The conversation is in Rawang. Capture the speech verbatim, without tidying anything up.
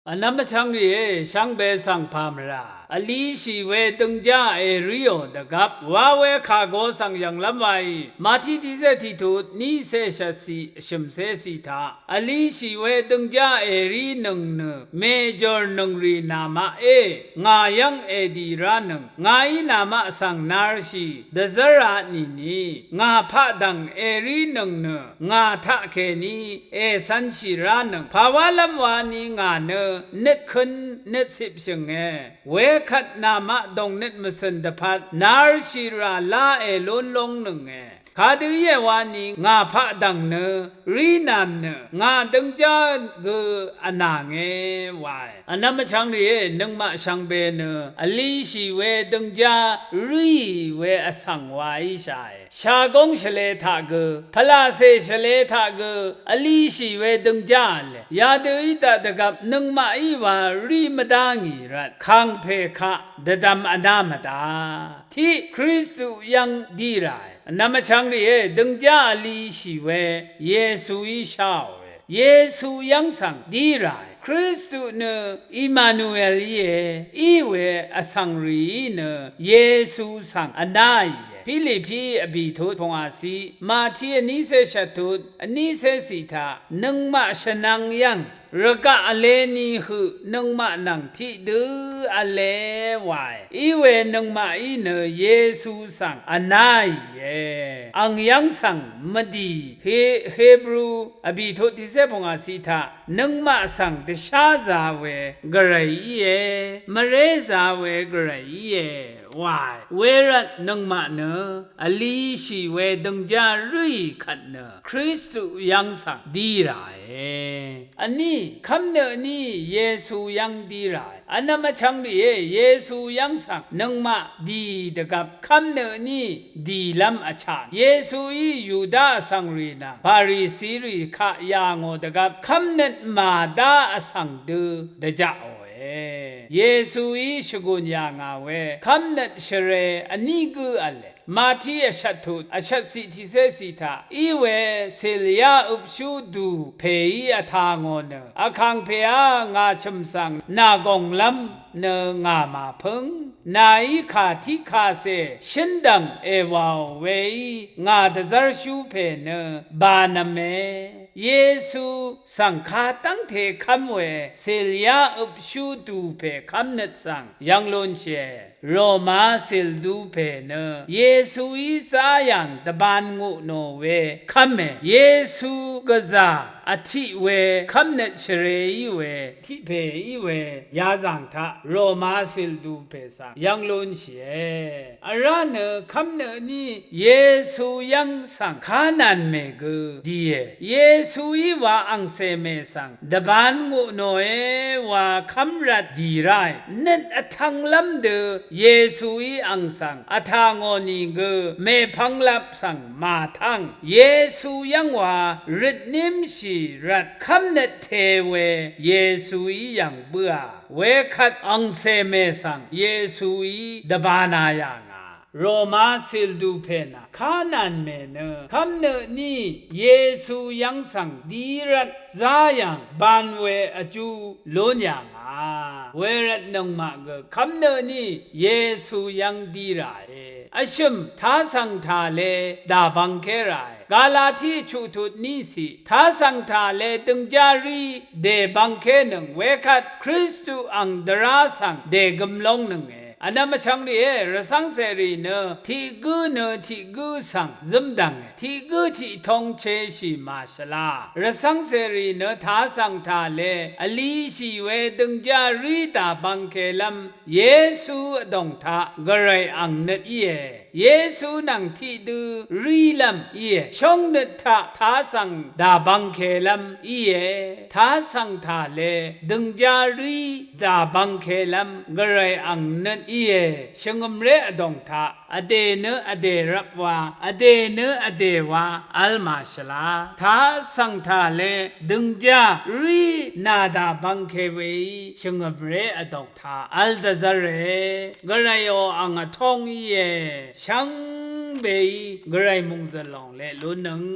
Vnvm vchvng rìé, shvngbe svng pà mvrà vlishì we døngjá èríò dvgvp wa we kà go svng yv̀nglv́m waí, Mati tiqcé tiqtut niqcé shvtciq shø̀mcé ciq taq, vlishì we døngjá èrínøng nø mèjòrnøng rì nàmaqé, ngà yv́ng èdì ránøng, ngàí nàmaq svng narshì dvzv́ra nìni, ngà paqdv̀ng èrínøng nø ngà taqkèní ècv̄nshì ránøng, pàwálv́m wani ngà nø nøtkø̄n nøtcipshø̀nge. Wekvt nàmaq dòngnøt mvcø̀n dvpvt narshì rà lá èlún lóngnønge. Kadø íe wani ngà paqdv̀ng nø rínàm nø ngà døngjá gø vnànge wae. Vnvm vchvng rìé, nøngmaq shvngbe nø vlishì we døngjá ríì we vsvng wa íshàe. Shagóng shvlē taq gø, pvlacè shvlē taq gø vlishì we døngjá v̄le. Yadø í daq dvgvp nøngmaqí wa rí mvdá ngì rvt kàngpè kaq dvdvm vná mvdá. Tiq Kristu yv́ng dí ràe. Vnvm vchvng rìé, døngjá vlishì we Yesuí sháòe. Yesu yv́ng svng dí ràe. Kristu nø Imanuel íe, í we vsvng rìí nø Yesu svng vnáìe. Pilipi vbìtut pungwàciq, Mati vnícé shvttut vnícé ciq taq, nøngmaq shvnvng yv́ng rvgaq vleni høq nøngmaq nvng tiqdø v̄le wae. Í we nøngmaqí nø Yesu svng vnáìe. Ang yv́ng svng mvdì He-, Hebru vbìtut tiqcé pungwàciq taq, nøngmaq svng dvsházā we Gvray íe, mvrézā we Gvray íe wae. Wervt nøngmaq nø vlishì we døngjá ríì kvt nø Kristu yv́ng svng dí ràe. Vní, kv́mnø vní Yesu yv́ng dí ràe. Vnvm vchvng rìé, Yesu yv́ng svng nøngmaq dì dvgvp kv́mnø vní dìlv́m vchá. Yesuí Yuda vsvng rì nvng Farisi rì kaq yà ngò dvgvp kv́mnøt màdá vsvng dø dvjaqòe. Yesuí shvgùn yà ngà we kv́mnøt shvre vní gǿ v̄le. Mati vshvttut vshvtciq tiqcé ciq taq, í we cìlyá øpshú dù pèí vtà ngò nø, vkàngpèá ngà chø̀m svng nàgònglv́m nø ngà màpǿng. Nàí kà tiqkacè shǿndv̀ng èwàò weí ngà dvzv́rshú pè nø bānv̄me. Yesu svng kadv́ngte kv́m we cìlyá øpshú dù pè kv́mnøt svng yv́ng lúnshìe. Roma cìldupè nø Yesuí zá yàng dvbān ngutnò we kv́me. Yesu gvzà vtiq we kv́mnøt shvre í we, tiq pè í we yazàng taq Roma cìldupè svng yv́ng lúnshìe. Vrá nø kv́mnø vní Yesu yv́ng svng kánàn mè gø dìe. Yesuí wa angcè mè svng dvbān ngutnòe wa kv́mrvt dì ráì. Nøt vtv̄nglv́m dø Yesuí ang svng vtà ngò nìgø mèpvnglap svng màtv́ng. Yesu yv́ng wa røtnímshì rvt kv́mnøt te we Yesuí yv̀ng bǿà. Wekvt angcè mè svng Yesuí dvbānā yà ngà. Roma cìldupè nvng kánàn mè nø kv́mnø vní Yesu yv́ng svng dí rvt zá yàng bān we vjú lún yà ngà. Wervt nøngmaq gø kv́mnø vní Yesu yv́ng dí ràe. Vshø̀m tasv̀ng tàle dàbvngké ràe. Galati chuqtut níciq, tasv̀ng tàle døngjá rí dèbvngkénøng wekvt Kristu ang dvrá svng dègøm lóngnønge. Vnvm vchvng rìé, rvcv́ngcèrì nø tiq gǿ nø tiq gǿ svng zǿmdv̀nge. Tiq gǿ tiq tóng cheshì màshvla. Rvcv́ngcèrì nø tasv̀ng tàle vlishì we døngjá rí dàbvngkelv́m Yesu vdòng taq Gvray ang nøt íe. Yesu nvng tiqdø rílv́m íe. Shóngnøt taq tasv̀ng dàbvngkelv́m íe. Tasv̀ng tàle døngjá rí dàbvngkelv́m Gvray ang nøt íe. Shvngø̀mré vdòng taq vdè nø vdè rvp wa, vdè nø vdè wa vl màshvla. Tasv̀ng tàle døngjá rí nàdàbvngke weí shvngø̀mré vdòng taq vl dvzv́re. Gvrayò ang vtóng íe. Shvngbeí Gvray mòngzø̀l lòng leq lúnnøng.